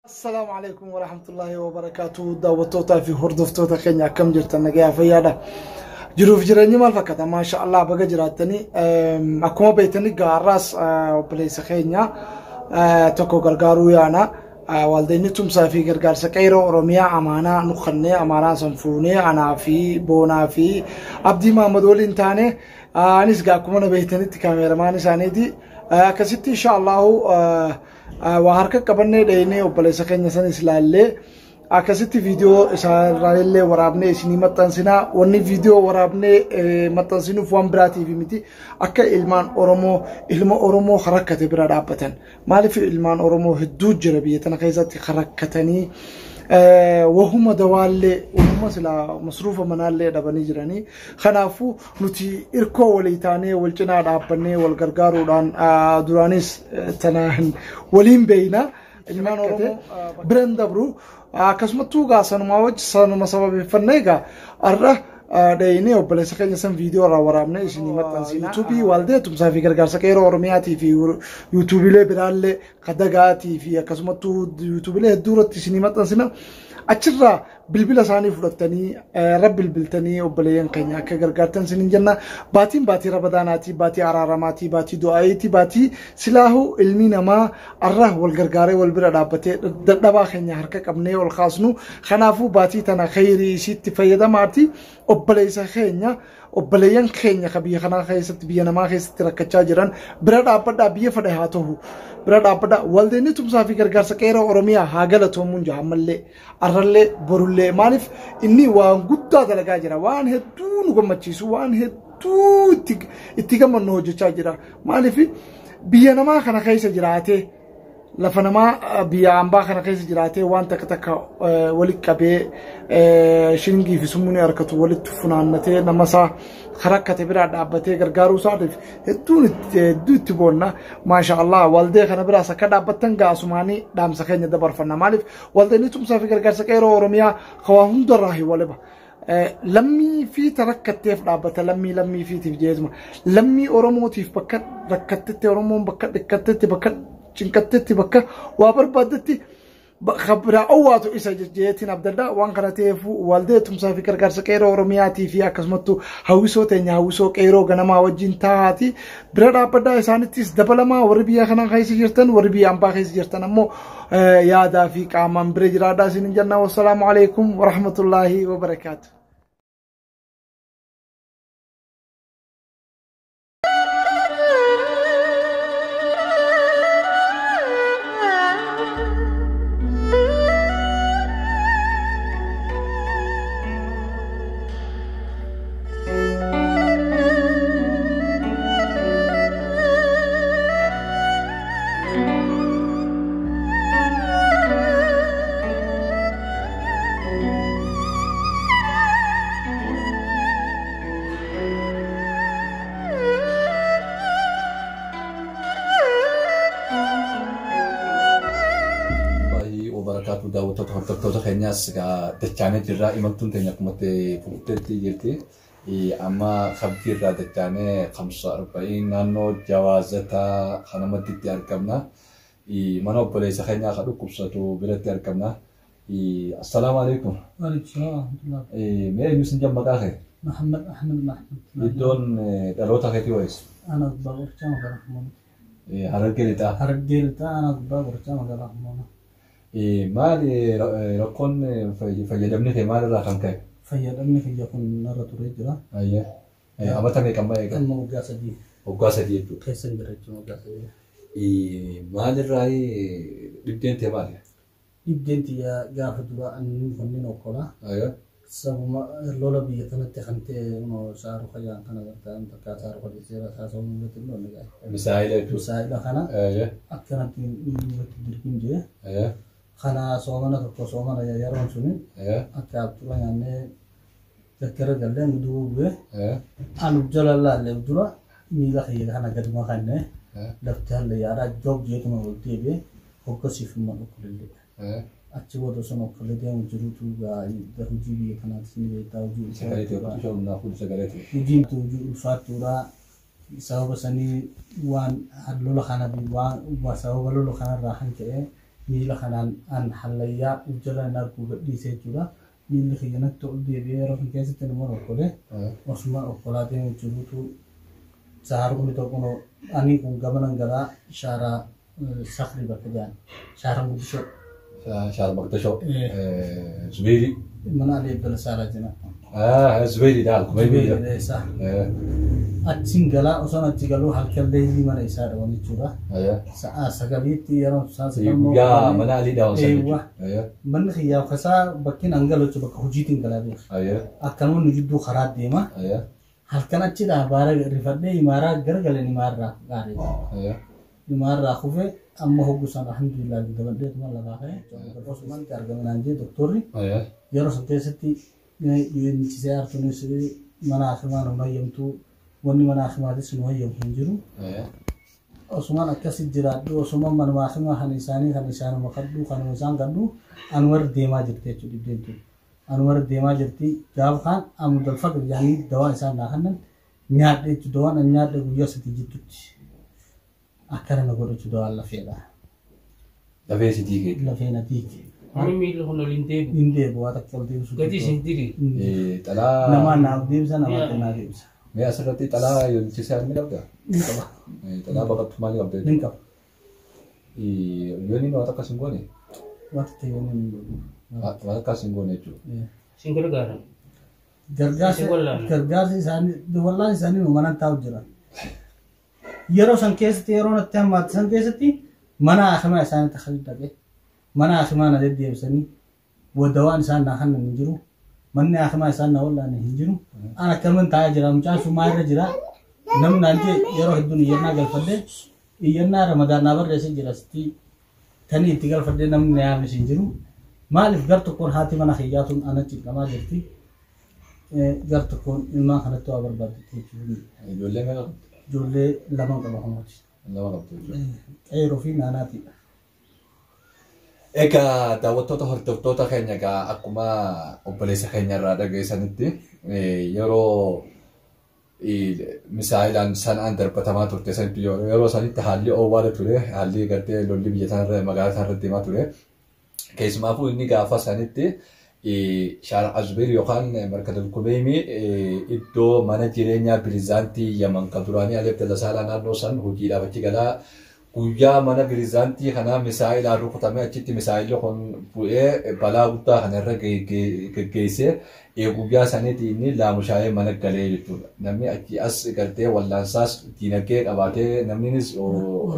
Assalaamu alaikum warahmatullahi wabarakaatuh. Daawwattootaa fi hordoftoota keenya akkam jirtan nagayaa fayyaadha. Jiruuf jireenyi maal fakkaata? Maasha Allah baga jiraattanii akkuma beektanii gaarraas obboleessa keenya tokko gargaaruu yaana. Waldeenni tumsaa fi gargaarsa qeeroo Oromiyaa amaanaa nu kennee amaanaa san fuunee anaa fi boonaa fi Abdii Mahammad waliin taane anis gaa akkuma na beektanitti kaameeramaan isaaniiti. Akkasitti insha Allahu waa harka qabannee dheenee obboleessa keenya sanis ilaallee akkasitti viidiyoo isaarraa illee waraabnee isinii maxxansinaa. Wanni viidiyoo waraabnee maxxansinuuf waan biraatiif miti, akka ilmaan Oromoo ilma Oromoo rakkate bira dhaabbatan. Maaliif ilmaan Oromoo hedduu jira biyya tana keessatti rakkatanii wahuma dawaallee wahuma silaa masruufa manaallee dhabanii jiranii. Kanaafuu nuti irkoo walii taanee wal cinaa dhaabbannee wal gargaaruudhaan duraanis tanaan waliin beeyna. Ilmaan Oromoo biran dabru akkasumattuu gaa sanumaa wajji sanuma sababeeffannee egaa har'a dhayinee obboleessa keenya san viidiyoo irraa waraabnee isinii maxxansina. Yuutuubii Waldee Tumsaa fi Gargaarsa Qeeroo Oromiyaatii fi yuutuubiilee biraallee kadagaatii fi akkasumattuu yuutuubiilee hedduu irratti isinii maxxansina. Achirraa bilbila isaanii fudhattanii irra bilbiltanii obboleeyyan keenya akka gargaartan isiniin jenna. Baatiin baatii Ramadaanaatii, baatii araaramaatii, baatii du'aayiitii, baatii silaahuu ilmi namaa arra wal gargaaree wal bira dhaabbatee dadhabaa keenya harka qabnee ol kaasnu. Kanaafuu baatii tana khayrii isiitti fayyadamaati obboleessa keenya obboleeyyan keenya ka biyya kanaa keessatti biyya namaa keessatti rakkachaa jiran bira dhaabbadhaa biyya fedhe haa ta'u bira dhaabbadhaa. Waldeenni tumsaa fi gargaarsa qeeroo Oromiyaa haa galatoomuun jaha ammallee arrallee borullee maaliif inni waan guddaa dalagaa jira waan hedduu nu gammachiisu waan hedduu itti gammannu hojjechaa jira. Maaliif biyya namaa kana keessa jiraatee lafa namaa biyya ambaa kana keessa jiraatee waan takka takka walitti qabee shilingii fi summunii harkatu walitti funaannatee nama isaa rakkate biraa dhaabbatee gargaaruu isaatiif hedduun hedduu itti boonna. Maasha Allah waldee kana biraas akka dhaabbattan gaasumaanii dhaamsa keenya dabarfanna. Maaliif waldeenni tumsaa fi gargaarsa qeeroo Oromiyaa hawaa hundarraa hin waliba. Lammii fi rakkatteef dhaabbata lammii lammii fiitiif jeetuma lammii Oromootiif bakka rakkattetti Oromoon bakka dhikkattetti bakka cinqattetti bakka waa barbaaddetti biraa owwaatu isa jeetiin abdaddaa waan kana ta'eef waldee tumsaa fi gargaarsa qeeroo Oromiyaatii fi akkasumattuu hawwisoo teenya hawwisoo qeeroo ganamaa wajjin taa'aati bira dhaabbaddaa isaanittis dabalamaa warri biyya kanaa keessa jirtan warri biyya ambaa keessa jirtan ammoo yaadaa fi qaamaan bira jiraadhaa isinin jenna. Wassalaamu alaikum warahmatullaahi wabarakaatu. Wabarakaatu daawwattoota hordoftoota keenyaas egaa dachaanee jirra. Imaltuun teenya akkuma fufteetti jirti. Amma kabjii irraa dachaanee 45 naannoo jawaazataa kanamatti itti argamna. Mana obboleessa keenyaa kan dhukkubsatu biratti argamna. Assalaamu alaikum. Waalaikum salaam warahmatullah. Mee eenyu sin maqaa kee? Muhammad Ahmed Mahmud. Iddoon dhaloota keetii wayiis? Ana Abbaa Qorichaa magaalaa Hamoona. Harargee Lixaa. Harargee Lixaa ana Abbaa Qorichaa magaalaa Hamoona. Maali rakkoon fayyadamni kee maalirraa kan ka'e? Fayyadamni kiyya kun narra turee jira. Ayyee. Amata meeqa amma eega? Amma waggaa 3. Waggaa 3 jechuudha. Keessa jira jechuudha waggaa 3. Maalirraa dhibdeen tee maali? Dhibdeen tiyya gaafa dura anni kunniin okkola. Ayyee. Sabuma lola biyya tanatti kan ta'e saaru kayyaan kana gartaan takka saaru kadhi seera saasawuu irratti hin dhoonne gaa'e. Misaayila jechuudha. Misaayila kana Ayyee. akkanatti irratti dirqin jee. Ayyee. Kana soomana tokko soomana yeroon suni Ayyee. akka abtura nyaannee gaggara gallee nu duuba bu'ee Ayyee. anu jala laallee dura miila kiyya kana gaduma kanne Ayyee. lafti hallayyaadhaa joob jeetuma ol deebi'ee hoggasiif immoo dhukkulillee. Ayyee. Achi booda sun okkolee deemu jiruutu hojii biyya kanaatis ni beektaa hojii Sagalee ta'e qotu humnaa fuudhu sagalee ta'e. Hojiin hojii ulfaattuudha. Sababa sanii waan lola kana waan sababa lola kanarraa kan ka'e Miila kanaan an hallayyaa uf jala hin arguu gadhiise jechuudha. Miilli kiyya natti ol deebi'ee yeroo kan keessatti nama okkolee osuma okkolaa deemu jiruutu saarukni tokko ani kun gamanan galaa shaaraa sakri bakka jedhan shaaraa guddisoo. Shaar Maqdashoo. Zubeeri. Mana Ali Abdalla Saalaa jira. Zubeeri dha Alkumaybii. Isaa. Achiin galaa osoon achi galuu halkan leelii mana isaa dhawan jechuudha. Sa'a 9tti yeroo isaan sagal Guyyaa mana Alii dhawan sana Eewwa. jechuudha. Manni kiyyaaf kasaa bakkiin an galu jechuudha bakka hojiitiin galaa beeka. Akkanuma nu jidduu karaa deema. Halkan achi dhaabaara rifadhee imaaraa garagaleen imaarraa qaaree. Imaarraa kufe amma hoggu san alhamdulillah dabadhee tuma lafaa ka'e. Osumaan itti argame naan jee doktorri yeroo san keessatti UNHCR tunis mana hakimaa nu hayyamtu wanni mana hakimaatis nu hayyamu hin jiru. Osumaan akkasi jiraadhu osuma manuma hakimaa kan isaanii kan isaanuma kadhu kanuma isaan kadhu anumarra deemaa jirti jechuudha dhibdeen tun. Anumarra deemaa jirti gaafa kaan amudal faqr jedhanii dawaa isaan naa kennan nyaadhe jechuudha dawaan an nyaadhe guyyaa 3 jidduutti akkana na godhe jechuudha dawaan lafeedha. Lafee si diige. Lafee na diige. Ani miilli kun ol hin deebi'u. Hin deebi'u waa takka ol deebisuu. Gadi isin diri. Xalaa. Namaa naaf deebisa namaa kennaa deebisa. Mee asirratti xalaa yoonchisaa ni qabdaa? Ni qaba. Xalaa baqattummaa ni qabda Ni jechuudha. qaba. Yooniin waan akkas hin goone? Waan takka yooniin hin godhu. Waan akkas hin goone jechuudha. Isin gargaaran. Gargaarsi Isin wallaana. gargaarsi isaanii wallaan isaanii nu manaan taa'u jiran. Yeroo san keessatti yeroo natti hammaate san keessatti mana hakimaa isaanii takka dhaqe mana hakimaa na deddeebisanii dawaan isaan naa kennan hin jiru. Manni hakimaa isaan na wallaane hin jiru. An akkanuman taa'ee jira mucaan sun maal irra jira. Namni naan jee yeroo hedduun iyyannaa galfadhe iyyannaa ramadaan naa barreessee jira sitti tanii itti galfadhe namni na yaamnis hin jiru. Maaliif gar tokkoon haati mana kiyyaa tun ana cinqamaa jirti. Gar tokkoon ilmaan kanatti waa barbaaddetti jechuudha. Ijoollee meeqa qabdi? Ijoollee lama qaba kunuuti. Lama qabdi jechuudha. Qeeroo fi naanaatiidha. Egaa daawwattoota hordoftoota keenya egaa akkuma obboleessa keenya irraa dhageessanitti yeroo misaayilaan sanaan darbatamaa turte sanitti yeroo sanitti haalli oowwaadha ture haalli gartee lolli biyya sanarra magaalaa sanarra deemaa ture. Keessumaafuu inni gaafa sanitti Shaara Azbeer yookaan Markazal Kumeemii iddoo mana jireenyaa pirezidaantii Yaman kan duraanii Ali Abdalla Saalaa naannoo san hojiidhaaf achi galaa guyyaa mana pirezidaantii kanaa misaayilaan rukutamee achitti misaayilli kun bu'ee balaa guddaa kana irra geggeessee guyyaa saniitti inni laamushaa'ee mana galee jechuudha. Namni achi as gartee wallaansaas diinagdee qabaatee namninis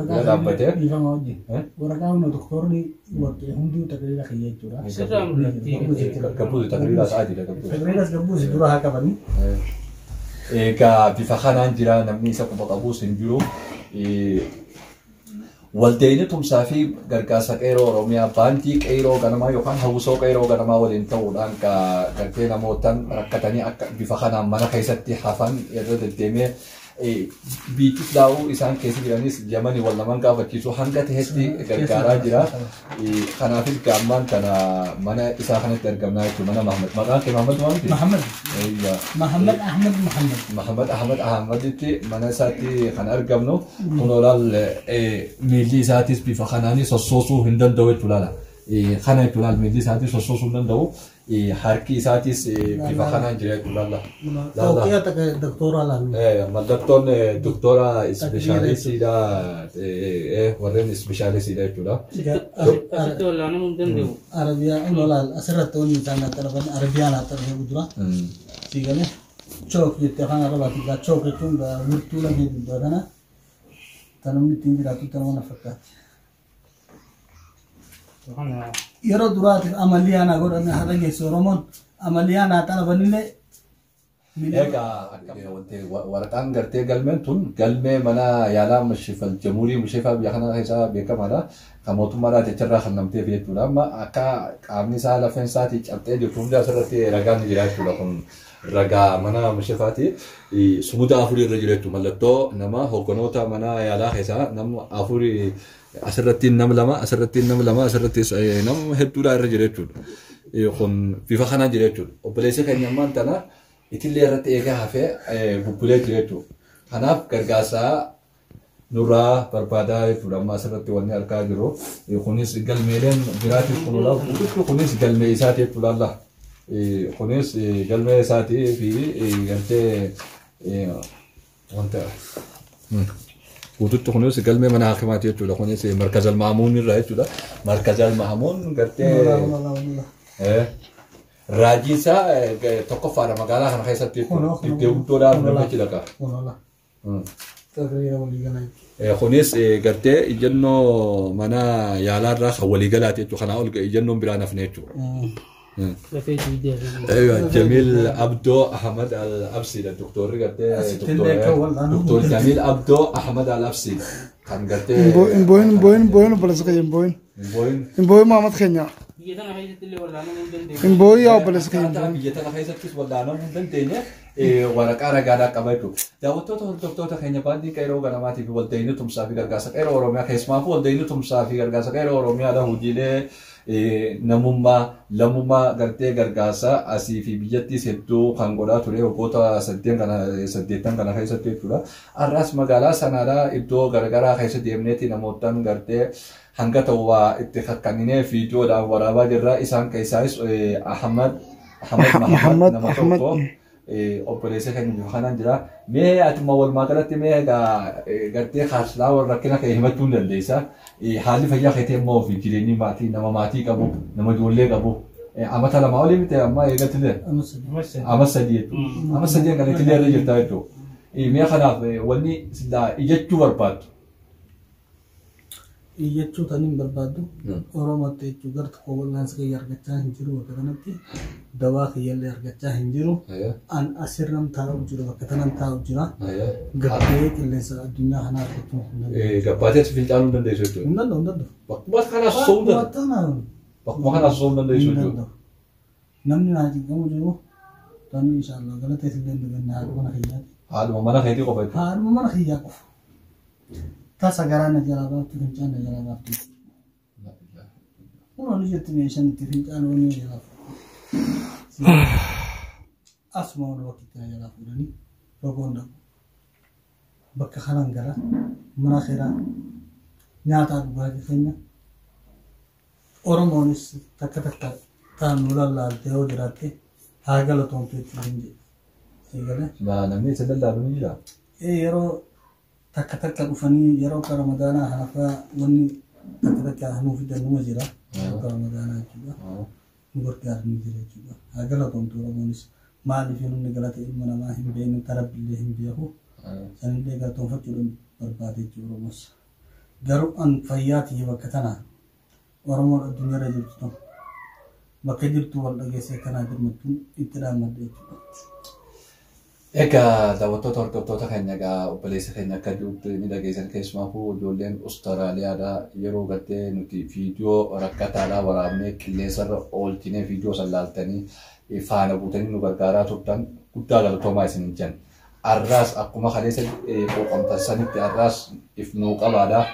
bira dhaabbatee. Dhiifama wajjin. Waraqaa humna doktorri warqee hunduu taqriira kiyya jechuudha. Sirraa mul'atti. Gabbuusi taqriiraas adiidha gabbuusi. Taqriiras gabbuusi dura haa qabanii. Egaa bifa kanaan jira namni isa quba qabus hin jiru. Waldeenii tumsaa fi gargaarsa qeeroo Oromiyaa baandii qeeroo ganamaa yookaan hawwisoo qeeroo ganamaa waliin ta'uudhaan gartee namootaan rakkatanii akka bifa kanaan mana keessatti hafan irra deddeemee biitti daa'uu isaan keessa jiranis Yamanii wal lamaan gaafachiisu hanga ta'etti gargaaraa jira. Kanaafis gaammaan kana mana isaa kanatti argamnaa jechuudha mana Mahamad. Maqaan kee Mahamad maal miti? Mahammad. Eeyyaa. Mahammad Ahmad Muhammad. Mahamad Ahmad Ahmaditti mana isaatti kan argamnu kun olaal miilli isaatis bifa kanaanis sossoosuu hin danda'u jechuudha. Kana jechuudha miilli isaatis sossoosuu hin danda'u. Harki isaatis bifa kanaan jira jechuudha. Tooqiyaa takka doktoraa laalu. Mallattoon doktora ispeeshaalistiidha warreen ispeeshaalistiidha jechuudha. Asitti wallaanamuu hin danda'u. Arabiyaa olaal asirratti wanni isaan naa xalaban Arabiyaa naa xalaban dura. Siigalee chook jettee afaan Arabaatiin gaa chook jechuun gaa wirtuu lafee dugdaa kana kan namni ittiin jiraatu tanuma na fakkaatti. Yeroo duraatiif amaliyaa naa godhame har'a geesse Oromoon amaliyaa naa xalabanillee Egaa akka wanti waraqaan gartee galmeen tun galmee mana yaalaa Mashifal Jamuurii Mushifaa biyya kana keessaa beekamaadha. Kan mootummaadhaa jecharraa kan namteef jechuudha. Amma akka qaamni isaa lafeen isaatii cabxee jirtu hundi asirratti ragaan ni jira jechuudha. Kun ragaa mana Mushifaati. Sumuda afurii irra jira jechuudha. Mallattoo nama hogganoota mana yaalaa keessaa nama afurii asirratti nama lama asirratti nama lama asirratti nama hedduudha irra jira jechuudha. Kun bifa kanaan jira jechuudha. Obboleessi keenya ammaan tana itillee irratti eegaa hafee bubbulee jira jechuudha. Kanaaf gargaarsa Nurraa barbaadaa jechuudha. Amma asirratti wanni argaa jiru kunis galmeeleen biraatiif kun olaantu, kunis galmee isaati jechuudha. Kunis galmee isaatii fi gartee wanta guututti kunis galmee mana hakimaati jechuudha. Kunis markaza al-Maamuun irraa jechuudha. Markaza al-Maamuun gartee raajii isaa tokkoffaadha magaalaa kana keessatti jechuudha. Iddoo guddoodhaaf namni dhaqa. Kunis gartee ijannoo mana yaalaarraa kan waliigalaati jechuudha. Kanaa ol ijannoon biraan hafne jechuudha. أيوه جميل عبدو احمد الابسي الدكتور دكتور جميل عبدو احمد الابسي كان قلت Imboyin imboyin imboyin obboleessa keenya imboyin. Imboyin Maamad keenya. Biyya tana keessatti illee wal'aanamuu hin dandeenye. Imboyin yaa obboleessa keenya imboyin. Biyya tana keessattis wal'aanamuu hin dandeenye waraqaa ragaadhaa qaba jechuudha. Daawwattoota hordoftoota keenya baandii qeeroo ganamaatii fi waldeenii tumsaa fi gargaarsa qeeroo Oromiyaa keessumaafuu waldeenii tumsaa fi gargaarsa qeeroo Oromiyaadha hojiilee namummaa lammummaa gartee gargaarsa asii fi biyyattiis hedduu kan godhaa ture waggoota saddeettan kana keessatti jechuudha. Har'as magaalaa sanaadhaa iddoo garagaraa keessa deemneeti namootaan gartee hanga ta'u waa itti kakkaninee viidiyoodhaan waraabaa jirra. Isaan keessaayis Ahmad Mahammad nama tokko obboleessa keenya bifa kanaan jira. Mee atuma walumaa galatti mee gartee haaslaa warra rakkina kee himachuu hin dandeessa. Haalli fayyaa keetii immoo fi jireenyi maatii nama maatii qabu nama ijoollee qabu amata 2 olii miti amma eegatillee ama 3 jechuudha. Ama 3 kan itillee irra jirta jechuudha. Mee kanaaf wanni silaa ijachuu barbaaddu. Iyyachuu tan hin barbaaddu. Oromootti jechuu gara tokko wal'aansa kiyya argachaa hin jiru bakka kanatti. Dawaa kiyyallee argachaa hin jiru. An asirran taa'u jiru bakka tanan taa'u jira. Gabbee qilleensa addunyaa kanaa argachuu hin danda'u. Gabbaatees fincaanuu hin dandeessu jechuudha. Hin danda'u hin danda'u. Bakkuma kanaas so'uu danda'u. Bakkuma kanaas so'uu hin dandeessu jechuudha. Namni naa cinqamu jiru tani inshaallah galata isin danda'u haadha mana kiyyaati. Haadhuma mana keetii qofa jechuudha. Haadhuma mana kiyyaa qofa. Tasa garaa na jalaa baaftu fincaan na jalaa baaftu. Kun oli jetti meeshaan itti fincaan wanni na jalaa fuudhu. Asuma ol bakki itti na jalaa fuudhanii rogoon dhaqu. Bakka kanaan gara mana kiraa nyaataa dhugaatii keenya Oromoonis takka takka ta'an nu lallaalte yoo jiraatte haa galatoomtu jechuun hin jedhu. Eegalee. Namni isa lallaalu ni jira. Yeroo takka takka dhufanii yeroo akka Ramadaanaa hanafaa wanni takka takka hanuu fidan numa jira. Akka Ramadaanaa jechuudha. Nu gargaaru ni jira jechuudha. Haa galatoomtu Oromoonis maaliif namni galata ilma namaa hin beekne tarabbillee hin beeku. Sanillee galatoomfachuudhaan barbaade jechuudha Oromoos. Garuu an fayyaa tiyya bakka tanaa Oromoon addunyaarra jirtu ta'u bakka jirtu wal dhageessee kanaa dirmattuun itti dhaammadde jechuudha. Egaa daawwattoota hordoftoota keenya egaa obboleessa keenya akka jirutti ni dhageessan keessumaafuu ijoolleen Ustaraaliyaadhaa yeroo gartee nuti viidiyoo rakkataadhaa waraabnee qilleensarra oolchinee viidiyoo san laaltanii faana buutanii nu gargaaraa turtan guddaa galatoomaa isin jenna. Arraas akkuma kaleessa quuqamtan sanitti arraas if nuu qabaadhaa.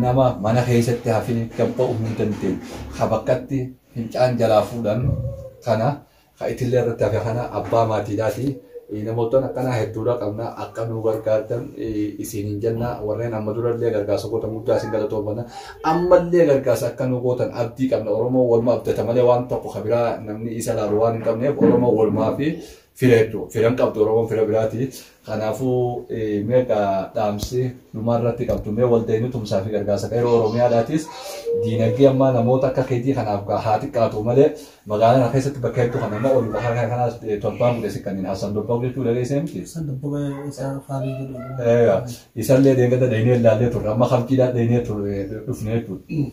Nama mana keessatti hafee gabba'uu hin dandeenye ha bakkatti fincaan jalaa fuudhan kana ka itillee irratti hafe kana abbaa maatiidhaati. Namoota akkanaa hedduudha qabna akka nu gargaartan isin hin jenna warreen amma durallee gargaarsa gootan guddaa isin galatoomfanna ammallee gargaarsa akka nu gootan abdii qabna. Oromoo waluma abdata malee waan tokko ka biraa namni isa laalu waan hin qabneef Oromoo walumaa fi fira jechuudha. Firan qabdu Oromoon fira biraati. Kanaafuu meeqa dhaamsi dhumarratti qabdu mee waldeenii tumsaa fi gargaarsa qeeroo Oromiyaadhaatis diinagdee ammaa namoota akka keetii kanaaf haa xiqqaatu malee magaalaa kana keessatti bakka hedduu kan nama ol bahaa kanaas torbaan guddeessi kan hin Hassan Dobbaa jechuu dhageessee miti. Hassan Dobbaa isa faarii jedhu. Isallee deeggarta dheenee ilaallee turre amma kabjiidhaa dheenee turre dhufne jechuudha.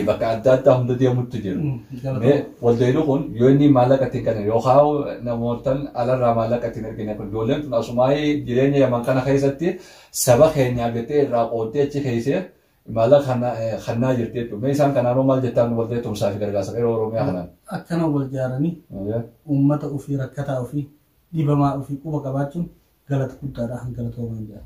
Bakka adda addaa hunda deemutti jiru. Mee waldeenii kun yoo inni maallaqa ittiin kennan yookaan namootaan alarraa maallaqa ittiin ergine kun ijoolleen tun asumaayee jireenya yaman kana keessatti saba keenyaaf jettee irraa qooddee achi keessee maallaqa kannaa jirti jechuudha. Mee isaan kanaanoo maal jettaan waldee tumsaa fi gargaarsa qeeroo Oromiyaa kanaan? Akkana wal jaaranii uummata ofii rakkataa ofii dhibamaa ofii quba qabaachuun galata guddaadha hangalatooman jedha.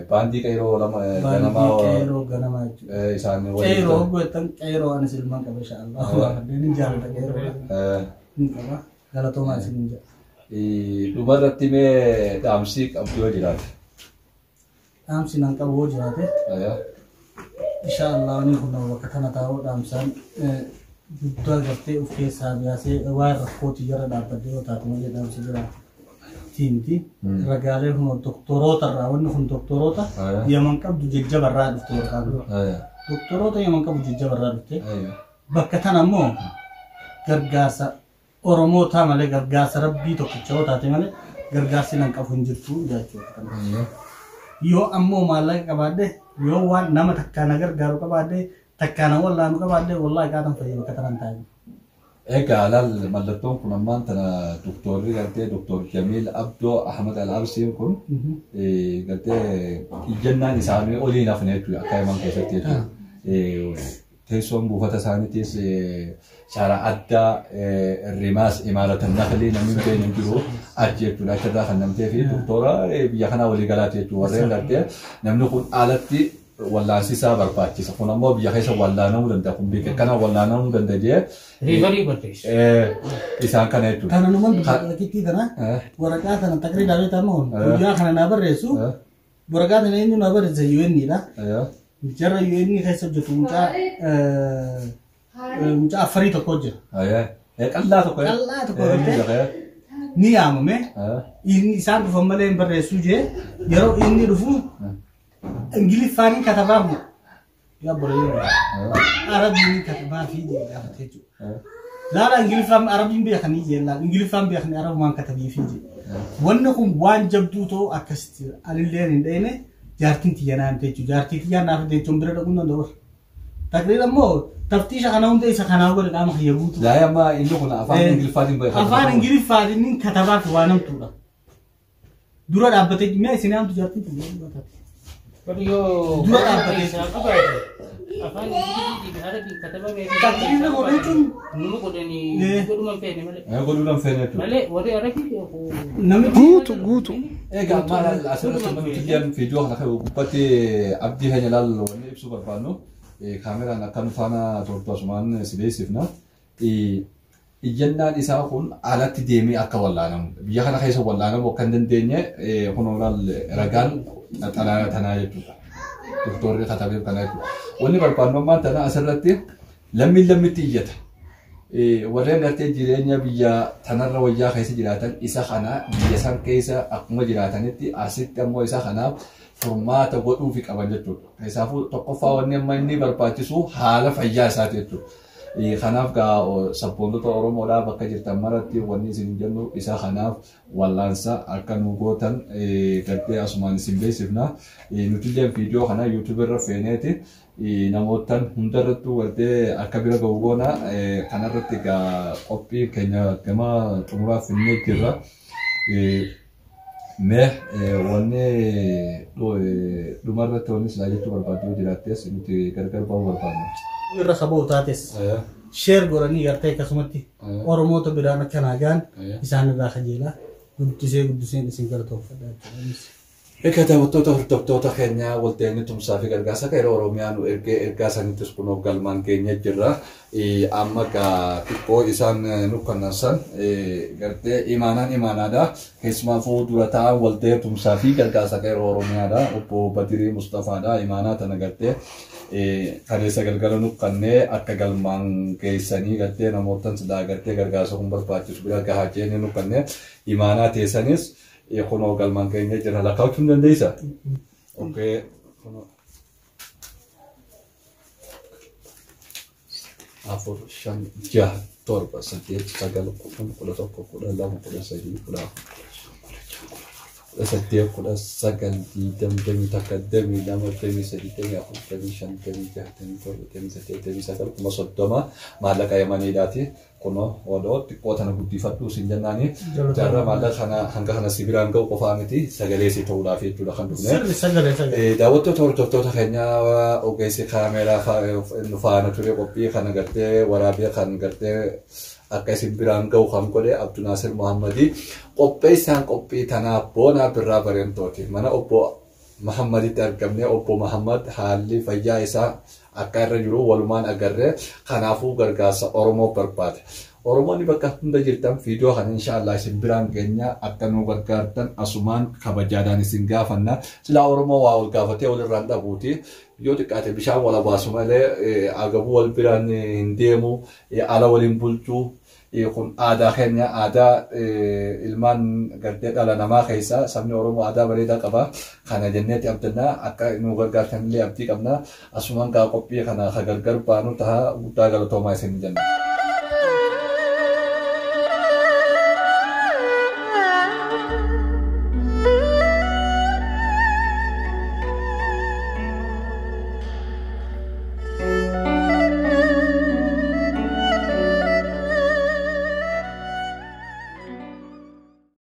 Baandii qeeroo lama ganamaa. Baandii qeeroo ganamaa jechuudha. Isaan waliin. Qeeroo goetan qeeroo anis ilmaan qaba inshallah. Ni jaalladha qeeroo. Ni qaba galatoomaa isin jedha. Dhumarratti mee dhaamsii qabdu yoo jiraate? Dhaamsi nan qabu yoo jiraate insha Allah wanni kun bakka tana taa'uu dhaamsaan guddaa gartee of keessaa baasee waan rakkooti jara dhaabbadde yoo taate malee dhaamsa jira tiimti. Ragaalee kun doktoroota irraa wanni kun doktoroota Yaman qabdu jajjaba irraa dhufte waraqaan. Doktoroota Yaman qabdu jajjaba irraa dhufte. Bakka tana immoo gargaarsa Oromootaa malee gargaarsa Rabbii tokkicha yoo taate malee gargaarsi nan qabu hin jirtu jechuudha. Yoo ammoo maallaqa qabaadhe yoo waan nama takkaa na gargaaru qabaadhe takkaa na wallaanu qabaadhe wallaahi qaatan fayyada bakka tanaan taa'e. Egaa laal mallattoon kun ammaan tana doktorri gartee Doktor Jamiil Abdoo Ahmad Al-Absiin kun gartee ijjannaan isaanii olii hin hafne jechuudha akka himan keessatti jechuudha. Teessoon buufata isaaniitis shaara addaa Rimaas Imaaratan Naklii namni hin beekne hin jiru achi jechuudha. Achirraa kan namtee fi doktora biyya kanaa walii galaati jechuudha. Warreen gartee namni kun alatti wallaansi isaa barbaachisa. Kun ammoo biyya keessa wallaanamuu danda'a. Kun biyya kana wallaanamuu danda'a jee Riivarii barreessu. Isaan kana jechuudha. Kana numan dubbata tana waraqaa tana taqrii dhaabee taa'u guyyaa kana naa barreessu waraqaa tana eenyu naa barreessa UN dha. Jarra UN keessa hojjetu mucaa mucaa afarii tokko jira. Qal'aa tokko. Qal'aa tokko gartee ni yaamame. Inni isaan dhufan malee hin barreessuu jee yeroo inni dhufu Ingiliffaaniin katabaa mu. Yaa boreeyoo. Arabiin katabaa fi jee gaafate jechuudha. Laala Ingiliffaan Arabiin beekanii jee laala Ingiliffaan beekanii Arabumaan katabii fi jee. Wanni kun waan jabduu ta'u akkasitti anillee hin dheene jaartiin tiyya naan jechuudha. Jaartii tiyyaa naaf jechuun bira dhaquun danda'u. Taqriir ammoo taftiisha kana hunda isa kanaa godhe qaama kiyya guutuu. Laa amma inni kun afaan Ingiliffaatiin beekama. Afaan Ingiliffaatiin katabaa fi waan hamtuudha. Dura dhaabbatee mee isin hamtu jaartiin tiyya taate. Yoo Dura dhaabbatee. Afaan Ingiliziitiin Arabiin katabame. Taqriirri kun jechuun Numa godhanii godhuma hin feene malee. Godhuu hin feene jechuudha. Malee warri Arabii beeku. Namichi Guutu guutu. Egaa maal asirratti namni kiyyaan viidiyoo kana kan gubbatti abdii keenya ilaalu wanni ibsuu barbaannu kaameraan akka nu faana turtu asumaan si beeksifna. Iyyannaan isaa kun alatti deemee akka wallaanamu biyya kana keessa wallaanamu akka hin dandeenye kun olaal ragaan xalayaa tanaa jechuudha. Doktorri katabeef kana jechuudha. Wanni barbaannu ammaan tana asirratti lammiin lammitti iyyata. Warreen gartee jireenya biyya tanarra wayyaa keessa jiraatan isa kana biyya san keessa akkuma jiraatanitti asitti ammoo isa kanaaf furmaata godhuufi qaban jechuudha. Keessaafuu tokkoffaa wanni amma inni barbaachisu haala fayyaa isaati jechuudha. Kanaaf gaa sabboontota Oromoodhaa bakka jirtan maratti wanni isin jennu isa kanaaf wallaansa akka nu gootan gartee asumaan isin beeksifna. Nuti illee viidiyoo kana YouTube irra feeneeti namootan hundarrattuu gartee akka bira ga'u goona. Kanarratti gaa qophii keenya gama xumuraaf finnee jirra. Mee wanni dhumarratti wanni silaa jechuu barbaaddu yoo jiraattes nuti gargar ba'uu barbaadna. Irra saboo taates share godhanii gartee akkasumatti Oromoota biraan akka naagaan isaan irraa kajeelaa guddisee guddiseen isin galatoonfadha jechuudha. Egaa daawwattoota hordoftoota keenya walta'inni tumsaa fi gargaarsa akka yeroo Oromiyaa nu ergee ergaa sanittis kunoo galmaan keenya jirra. Amma gaa xiqqoo isaan nu kannansan gartee imaanaan imaanaadha. Keessumaafuu dura ta'an walta'ee tumsaa fi gargaarsa akka yeroo Oromiyaadha. Obbo Badirii Mustafaadha. Imaanaa tana gartee kaleessa galgala nu kannee akka galmaan geessanii gartee namootan silaa gartee gargaarsa kun barbaachisu bira gahaa jeenye nu kannee imaanaa teessanis kunoo galmaan keenya jira. Lakkaa'achuu hin dandeessaa? Okay. Kunoo. 4, 5, 6, 7, 8, 9, 10, 11, 12, 13, 14, 18, 19, 20, 21, 22, 23, 24, 25, 26, 27, 28, 30,000 maallaqa Yamaniidhaati. Kunoo odoo xiqqoo tana guddifadhu siin jennaani. Jaarraa maallaqa kana hanga kana si biraan ga'u qofaa miti sagalee si ta'uudhaaf jechuudha kan dhufne. Sirri sagalee sagalee. Daawwattoota hordoftoota keenyaa ogeessi kaameeraa nu faana ture qophii kana gartee waraabee kan gartee akka isin biraan ga'u kan godhe Abdunaasir Muhammadii qopheessaan qophii tanaa Boonaa Birraa Bareentooti. Mana obbo Muhammaditti argamne obbo Muhammad haalli fayyaa isaa akka irra jiru walumaan agarree kanaafuu gargaarsa Oromoo barbaade. Oromoonni bakka hunda jirtan viidiyoo kana inshaallah isin biraan geenya akka nu gargaartan asumaan kabajaadhaan isin gaafanna. Silaa Oromoo waa wal gaafatee walirraan dhabuuti. Yoo xiqqaate bishaan wal abaasu malee agabuu wal biraan hin deemu, ala waliin bulchuu. Kun aadaa keenya aadaa ilmaan gartee dhala namaa keessa sabni Oromoo aadaa bareedaa qaba. Kana jenneeti abdannaa akka nu gargaartan illee abdii qabna. Asumaan gaa qophii kana ka gargar baanu taha guddaa galatoomaa isin jenna.